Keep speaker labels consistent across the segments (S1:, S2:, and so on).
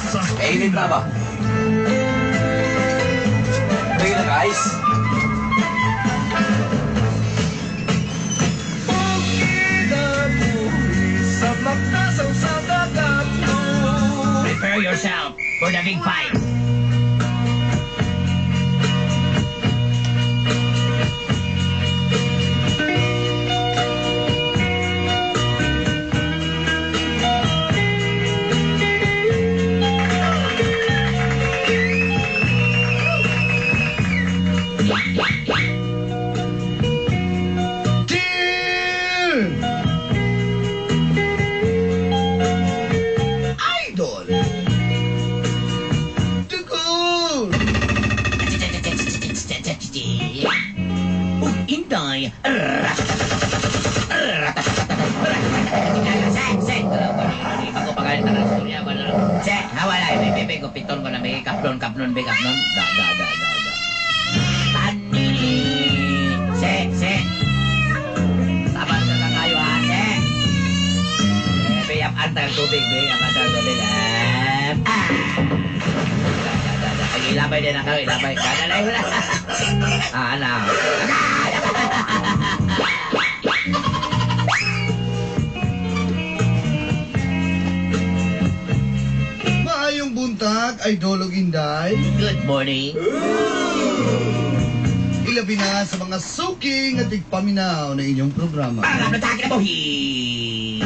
S1: Sa
S2: Kainin pa ba? Tingin na guys.
S3: Prepare yourself for the big fight.
S4: Dear Idol Dugo.
S3: Ug Inday. Piton ko na may kapnon kapnon be kapnon da da da da da Tani se se Sabar sa kayo ha se. Eh, be ap antang tubig be ap antang tubig. Ah. Da da da da. Ay, ilabay din ako, ilabay. Dadalay ko na. Ah, ano.
S4: Maayong buntag, Idol ug Inday.
S3: Good morning.
S4: Ilabi na sa mga suki nga tigpaminaw na inyong programa.
S3: Ang atake na buhi.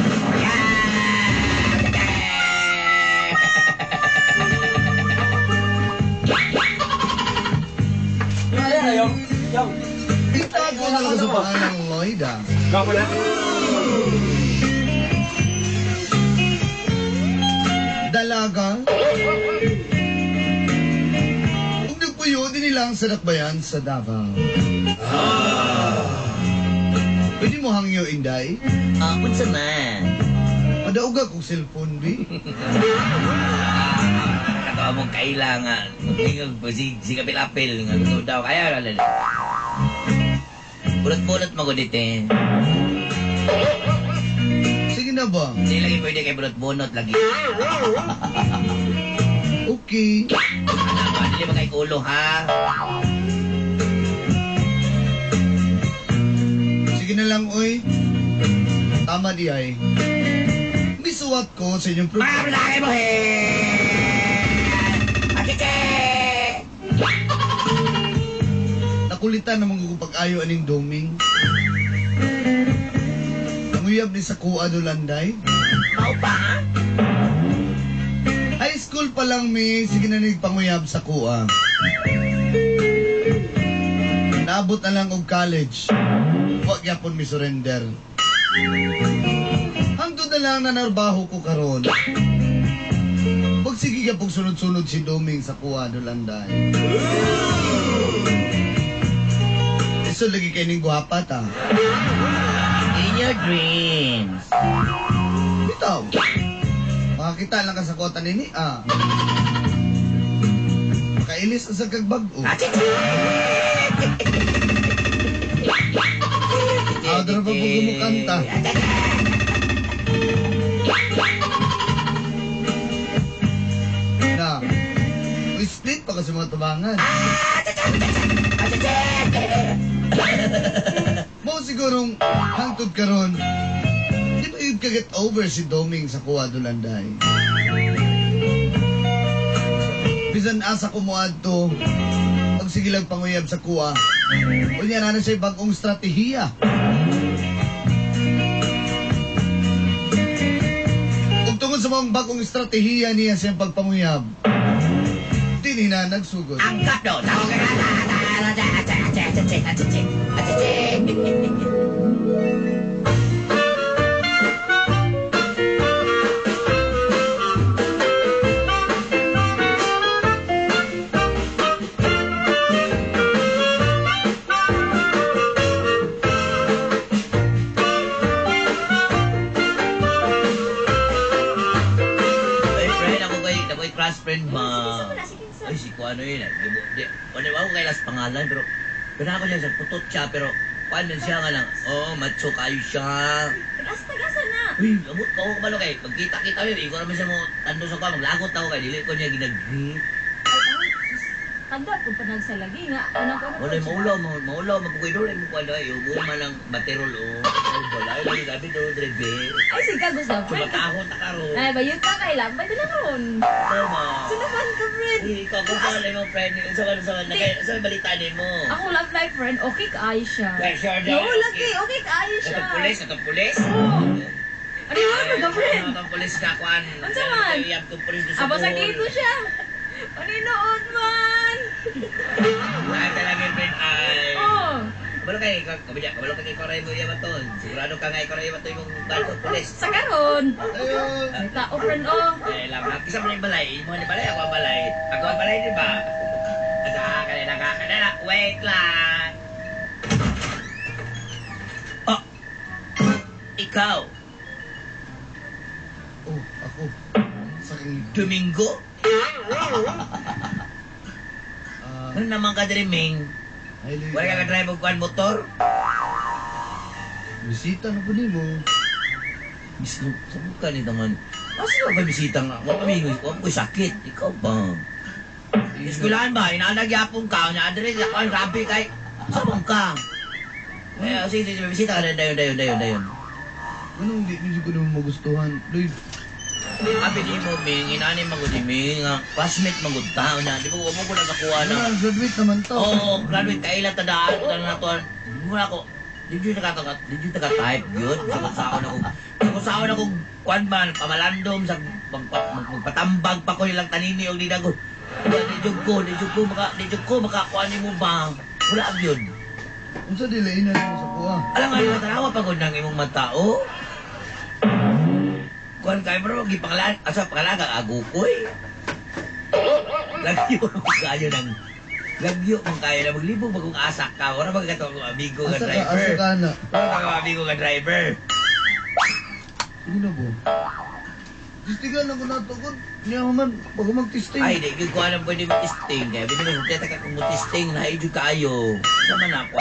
S4: Itago na lang sa pangalang Loida. Dalaga. Ug nagpuyo din nilang sa dakbayan sa Davao. Pwede mo hangyo, Inday?
S3: Ah, unsa man?
S4: Madauga kong cellphone, bi.
S3: Kato mong kailangan. Tingog si si kapil-apil nga gusto daw kaya wala. Bulot-bulot mo gud eh.
S4: Sige na ba?
S3: Hindi lagi pwede kay bulot-bunot lagi.
S4: Okay.
S3: Ano ba, dili ba kay kulo ha?
S4: Sige na lang, oy. Tama di ay. Misuwat ko sa inyong
S3: Mga
S4: programa.
S3: atake mo Achiche!
S4: Nakulitan naman ko pag-ayo aning doming. Nanguyab ni sa kuha dolanday.
S3: Mao pa?
S4: High school pa lang mi, sige na panguyab sa kuha. Naabot na lang og college. Wa gyapon mi surrender. Hangtod na lang nanarbaho ko karon. Pag sige gyapon sunod-sunod si Doming sa kuha dolanday. Iso lagi kay ning guwapa ta.
S3: In your dreams.
S4: Bitaw. Makakita lang ka sa kota nini, ah. Makailis sa kagbag-o.
S3: Achiche!
S4: Ah, dara pa po gumukanta. Na, may split pa kasi mga tubangan. Mo sigurong hangtod karon, di ba yun ka-get over si Doming sa kuha Dulanday? Bisan asa ko mo adto, pag sige lang panguyab sa kuha, unya na na siya bagong estratehiya. Ug tungod sa mga bagong estratehiya niya sa iyang pagpanguyab, di na nagsugod.
S3: Ang kapno. Ay, friend, ako kay, ako kay crush friend ba? Ay, si Kuano yun. Eh. Di, ano ba ako kay last pangalan, pero pero ako siya sa putot siya, pero kuan man siya nga lang. Oo, oh, macho kayo siya.
S5: Rasta gasa na.
S3: Uy, abot ka ko kabalo kay magkita-kita mi, ikaw naman siya mo tando sa ko, maglagot ako kay dili ko niya ginag-greet.
S1: Ay, ay, sus. Tanda kung panagsalagi nga. Anong ko
S3: Wala maulaw, maulaw, mapukoy doon mo kuan ay ubo man ang baterol o. Wala ay gabi do drebe.
S1: Ay, sige gusto, friend.
S3: Sumatahon ta karon.
S1: Ay, bayot ka kay lambay na lang ron.
S3: Tama.
S1: Sunaman ka, friend.
S3: Uy, ikaw kung saan mo friend, unsa man sa sa balita nimo.
S1: Ako love life, friend. Okay ka siya.
S3: Yeah, sure,
S1: No, lagi. Okay ka siya.
S3: Atong pulis, atong pulis.
S1: Oo. Ano yun, ka, friend?
S3: Atong pulis ka kuan.
S1: Unsa man?
S3: Iyab tong pulis do sa
S1: Aba sa
S3: Bohol.
S1: ko siya. Paninood man.
S3: Ay, talaga friend ay.
S1: Oh.
S3: Kabalo kay kabalo kabalo kay ikaw mo iya ba to? Sigurado ka nga ikaw ra to imong bato pulis.
S1: Sa karon.
S4: Ayun.
S1: May tao, friend, oh.
S3: Eh, lang, kisa mo na yung balay. Mo ni balay, ako ang balay. Ako ang balay, di ba? Asa, kanina ka, kanina. Wait lang. Oh, ikaw,
S4: Oh, ako. Sa aking
S3: Domingo?
S4: Ah,
S3: Ano naman ka diri, Ming?
S4: ay, Luis.
S3: Wala ka ka-drive og kuan motor?
S4: Bisita na po nimo.
S3: Mismo, sa buka ni naman. Asa ka ba bisita nga? Wa kami, wa ko'y sakit. Ikaw ba? Eskwelahan ba? Inaanag yapon ka. Nya adre sa kuan rabi kay. Sabong ka. Eh, sige, sige, bisita ka na dayon, dayon, dayon, dayon.
S4: Anong di niyo ko naman magustuhan? Luis,
S3: Abi di mo, Ming, inani magud ni Ming, nga classmate magud ta nya. Di ba wa mo ko nakakuha na.
S4: ah, graduate naman to.
S3: Oo, graduate kaila tadaan tanan na to. Muna ko. Di jud nakaka di jud naka-type yun. Sa kung saon ako kuan man pamalandom sa magpatambag pa ko nilang tanini og didago. Di jud ko maka kuan nimo ba. Wala gyud.
S4: Unsa delay na nimo sa kuha?
S3: Alam nga nila tanawa pagod ng imong mata oh. Kuan kay bro gipangalan asa pangalaga agukoy. Lagyo man kayo ng lagyo man kayo na maglibog bagong asak ka. Wala ba kato akong amigo nga
S4: Asa ka,
S3: driver?
S4: asa ka na?
S3: Wala ba akong amigo nga driver?
S4: Sige na po. Tistigan ako na to. Niya man, bago mag-testing.
S3: Ay, di gyud ko alam pwede mo testing. Kaya pwede mo teta ka kung mo testing na idyo kayo. Sa man ako.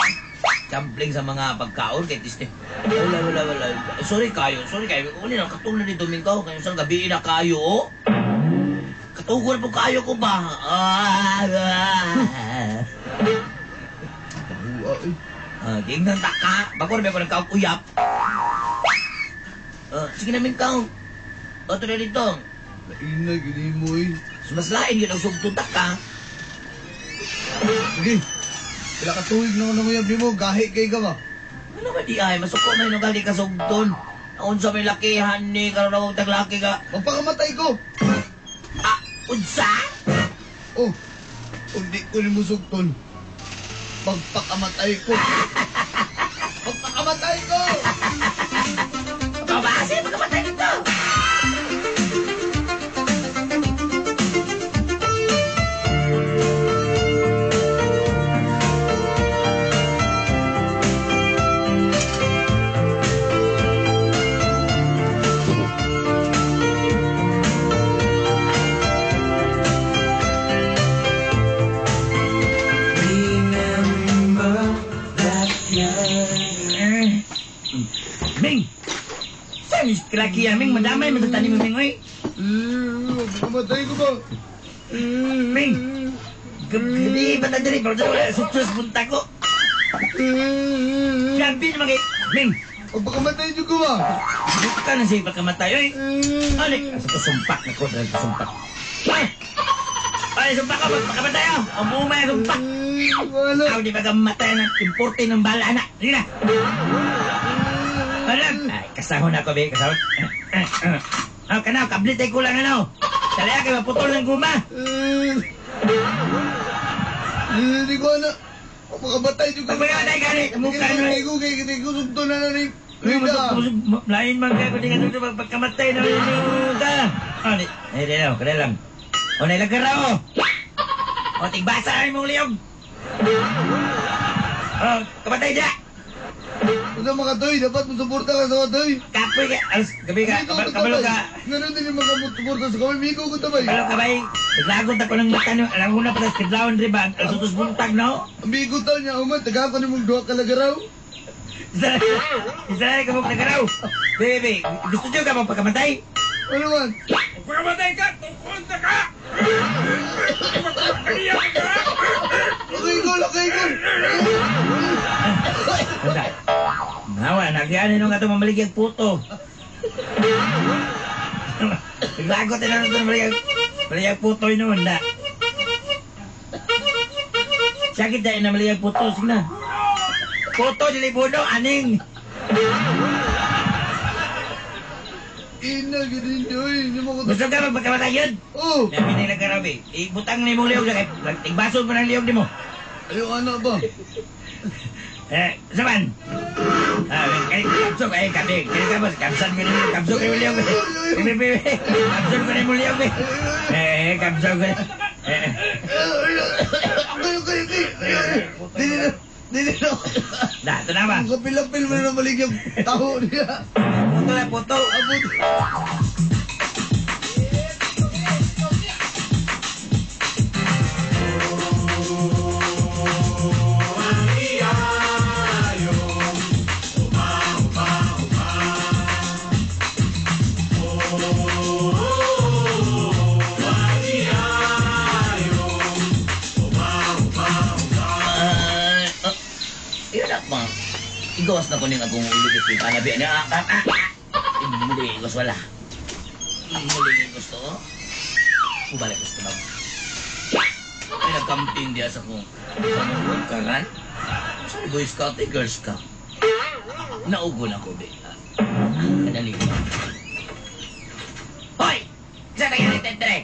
S3: Sampling sa mga pagkaon kay testing. Wala, wala, wala. Sorry kayo, sorry kayo. Uli na, katulad ni Domingo. Kayo sa gabi na kayo, oh. Katugol po kayo ko ba? Ah, ah.
S4: Buha, eh.
S3: Ah, tingnan ta ka. Bago rin ako nagkauyap. Ah, sige namin kang. O, tuloy dito.
S4: Lainag, hindi mo eh.
S3: Sumaslain yun ang sugtong ta ka.
S4: Sige. Pila ka tuig na ako nanguyab nimo, gahi kay ka ba?
S3: Ano ba di ay? Masuko may nugali ka sugton. Unsa may lakihan ni karon akong taglaki ka.
S4: Magpakamatay ko!
S3: Ah, unsa?
S4: Oh, kung di ko nimo sugton, magpakamatay ko. Magpakamatay ko!
S3: Pabase, pagkamatay nito.
S2: Remember that night.
S3: Ming! Saan yung kilaki yan, Ming? Madamay, matatanim mo, Ming, oy.
S4: Eh, magpakamatay ko ba?
S3: Ming! Gabi, ba't dali? Pero dali, sutros punta ko. Grabe naman kay... Ming!
S4: Magpakamatay jud ko ba?
S3: Buka na siya pagkamatay, oy. Alik! Asa ko sumpak na ko, dahil sumpak. Ay! Ay, sumpak ko, magpakamatay, oh! Ang bumay, sumpak!
S4: Wala.
S3: Ako di ba kamatay na importe ng bala, anak? Sige na! Alam! Ay, kasahon ako, be. Kasahon. Ah, kanaw, kablit ay kulang, ano? Talaya kayo, maputol ng guma.
S4: Hindi ko ana. Magpakamatay jud ko.
S3: Pagpakamatay ka ni, mukha no.
S4: Kay ko kay kay ko sugton na na ni. Rita.
S3: Lain man kayo, kung di ka dito, pagkamatay na yun ka. Ah, di, eh, di lang, kada lang. O, nailagara, oh. O, tigbasa ay mong liyog. O, kamatay dya.
S4: Unsa makatoy, dapat mo suporta ka sa katoy.
S3: Kapoy ka, alas, gabi ka, kabalo ka.
S4: Ngano din yung mga suporta sa kamay, migo ko tabay.
S3: Kabalo ka, bay. Naglagot ako ng mata nyo. Alam ko na pala, kidlawan rin ba? Alas utos buntag, no?
S4: Amigo taw niya, uman, taga ko ni mong duha ka lagaraw.
S3: Isa na ka mo nagaraw. Bebe, gusto niyo ka magpakamatay?
S4: Ano man?
S2: Pagkamatay ka, tukon na ka! Kaniya ka!
S4: Okay, gol! Okay, gol!
S3: Handa. Nawa, nagyan nung ato mamaligyag puto. Naglagot na lang ito maligyag puto yun noon na. Sakit dahil na maligyag puto. Sige na. Puto, dili buno, aning.
S4: Ina, ganun yun. Hindi mo ko...
S3: Gusto ka magpakamatay yun?
S4: Oh!
S3: Nabi na nagkarabi. Ibutang ni mong liyog na kay. Igbason mo ng liyog ni mo.
S4: Ayaw, ano ba?
S3: Eh, saman. Ah, kay kamsok ay kami. Kay ka boss, kamsan ko ni kamsok ko liyog. Bibi bibi. Kamsan ko ni mo liyog. Eh, kamsan ko. Eh,
S4: Okay, okay, okay. Dili na, dili na.
S3: dah, ito na ba?
S4: Ang kapil-apil mo na maligyan taho niya.
S3: Puto na, puto.
S4: Abot.
S3: Ah, ah, yun na pa. Igawas na ko ning akong ulo dito. Panabi na. Ah, ah, ah. Muli igos wala. Muli igos to. Ubalik gusto ba? Ay, nagcamping diya sa kong sa mong karan. Sa Boy Scout eh, Girl Scout. Naugo na ko, be. Kadali ba? Hoy! Sa nangyari, Tetre?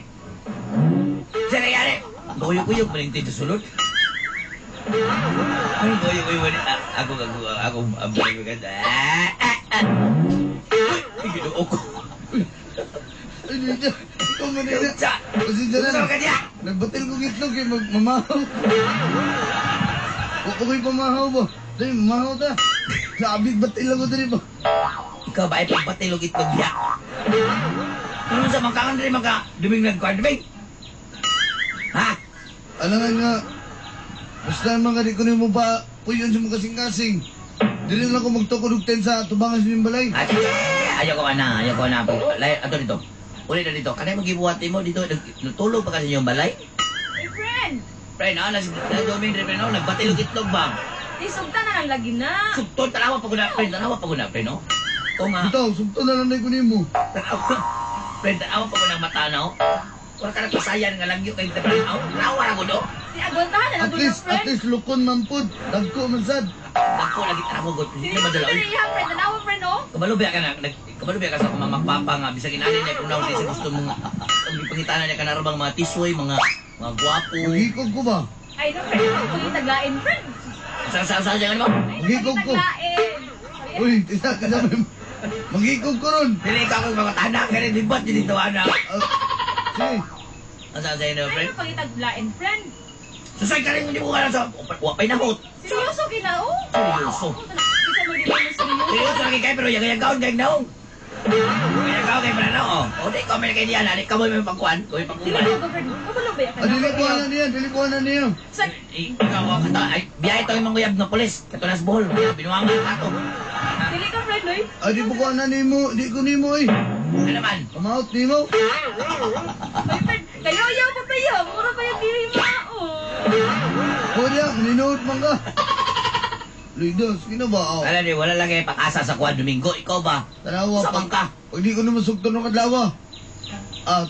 S3: Sa nangyari? Kuyog-kuyog, malintid sa sulod. Ay, kuyog-kuyog, ako, ako, ako, ako, ako, ah, ah, ah. Uy, ay, ginoo ko.
S4: Ay, hindi niya. Ikaw man niya.
S3: Sa,
S4: Pasensya na.
S3: sa ka niya?
S4: Nagbatil ko itlog eh, magmamahaw. O, okay, pamahaw ba? Dali, mamahaw ta. Sabi, batil ako dali ba?
S3: Ikaw ba ay pagbatilog itlog niya? Ano sa mangkangan dali mangka duming nagkuhan duming? Ha?
S4: Alangan nga, basta man ka di ko nimo pa puyon sa mga kasing-kasing. Dili na lang ko magtukod og tent sa tubangan sa inyong balay.
S3: Ah, sige, ayoko na, ayoko na. Lay, ato dito. Uli na dito. Kanay magibuhat mo dito, natulog pa kasi inyong balay?
S1: Hey, friend!
S3: Pre, na, nas, na, pre, no, nagbatilog itlog ba?
S1: Di, sugta na lang lagi na.
S3: Sugton, tanawa pa ko na, pre, tanawa pa ko na, pre, no? O nga,
S4: Bitaw, sugto na lang na ko nimo.
S3: tanawa, pre, tanawa pa ko ng mata na, oh. Wala ka nagpasayan nga langyo kay pre, oh. Tanawa na ko, do.
S1: Di, agwantahan na lang
S4: At
S1: ko na,
S4: least, at
S1: friend.
S4: least lukon man pud. Dagko man sad.
S3: Ako lagi tanawa ko, hindi
S1: Seryoso
S3: madala,
S1: na
S3: oy.
S1: niya, friend. Tanawa, friend, oh.
S3: Kabalo ba ka na, kabalo ba ka sa akong mga papa nga, bisag inani niya kung naon sa gusto mong, ang ipangitana niya kanarabang mga tisway, mga gwapo.
S4: Maghikog ko ba?
S1: Ay, no, friend. Ako pagitaglain, friend.
S3: Sa ano mo?
S1: Ay, no,
S4: Maghikog ko.
S1: pagitaglain.
S4: Uy, tisa, tisa. Maghikog ko ron.
S3: Dili ka ako mga tanak, ganun di ba't dito anak?
S4: Ah, sige.
S3: Ang sa sa'yo,
S1: Ay,
S3: friend?
S1: no, pagitaglain, friend.
S3: Susay ka rin, hindi mo ka lang sa, wapay na hot.
S1: Seryoso kina, oh.
S3: Seryoso.
S1: Oh, Bisa mo di ba mo seryoso?
S3: Seryoso lagi kayo, pero yagayagaon kayo naong. Yagayagaon kayo pala naong. O, di ko may kay diyan, di ka mo may pagkuhan, ko may
S1: Dili
S3: pagkuhan.
S1: ba ko, friend? Kabalo ba ka
S4: Ah, dili ko na niya, dili ko na niya.
S1: Sa
S3: Ikaw, ako kato, ay, biyahe to yung manguyab ng polis. Katunas Bohol, binuwangan ka to.
S1: Dili ka, friend, oy.
S4: Ah, di ko na nimo, di ko nimo eh.
S3: Ano naman?
S4: Pamaot nimo.
S1: Oy, friend, kayo yaw pa ba yaw? Mura ba yung dili mao?
S4: O diya, maninood man ka. Lida, sige na ba? Oh.
S3: Alam niyo, wala lang kayo pag-asa sa kuwan Domingo. Ikaw ba?
S4: Tanawa,
S3: Sa bangka.
S4: pag di ko naman sugton ng kadlawa. Ah,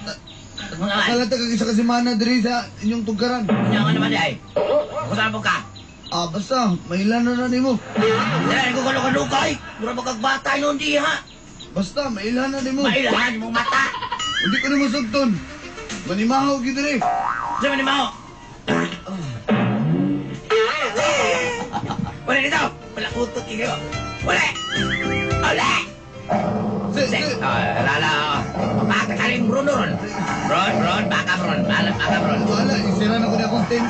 S3: Ano naman?
S4: kalat ka isa ka semana diri sa inyong tugkaran.
S3: Ano nga naman di ay? Kung saan po ka?
S4: Ah, basta, mailana na nimo.
S3: Dala, nagkukulong-kulong Mura ba kag bata yun di ha?
S4: Basta, mailana nimo.
S3: Mailahan mong mata.
S4: Hindi ko naman sugton. Manimahaw gyud diri.
S3: Sa man mo? Wala dito! Wala utot ikaw. Wala! Wala!
S4: Se,
S3: Se,
S4: se.
S3: ah, lala. Baka ka rin Bruno ron. Ron, Ron, baka Ron. Baka, baka Ron.
S4: Wala, isira na ko na akong tent.